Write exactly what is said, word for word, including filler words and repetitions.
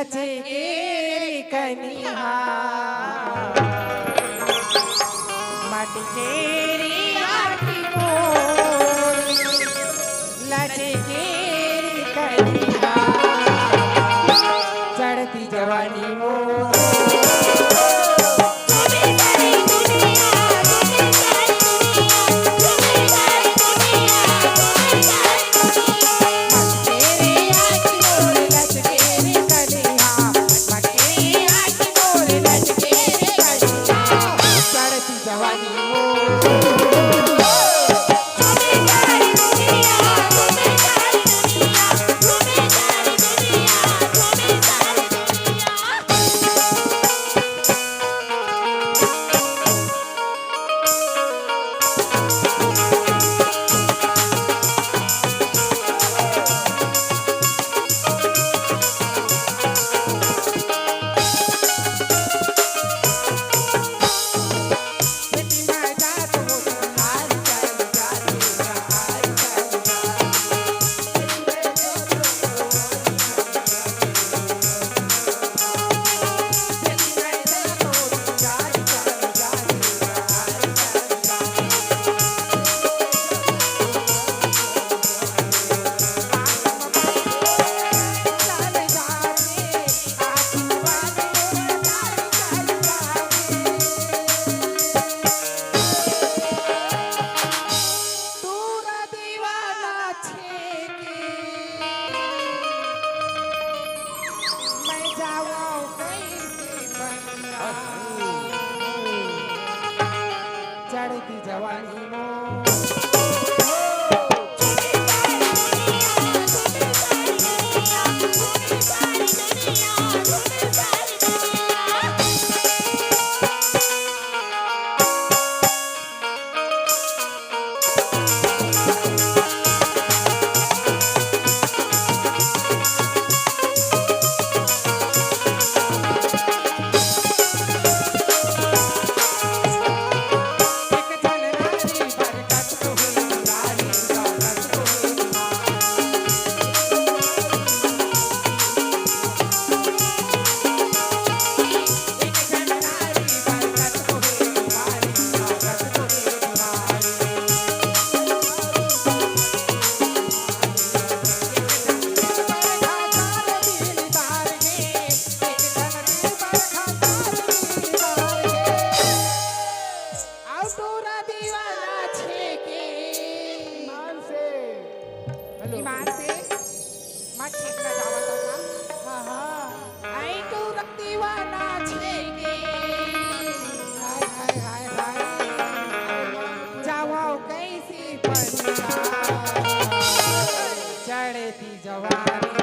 लचकेरी कनिहा, मटकेरी आँखी मोर, लचकेरी कनिहा, चढ़ती जवानी मोर। टूरा दीवाना छेके, मैं जावंव कइसे बनिया। चढ़ती जवानी मोर। अउ टूरा दीवाना छेके। ईमान से। हेलो। ईमान से। मैं छेकना चाहत हूँ ना। हाँ, हाँ। अउ टूरा दीवाना छेके। हाय, हाय, हाय, हाय। जावंव कइसे बनिया। चढ़ती जवानी।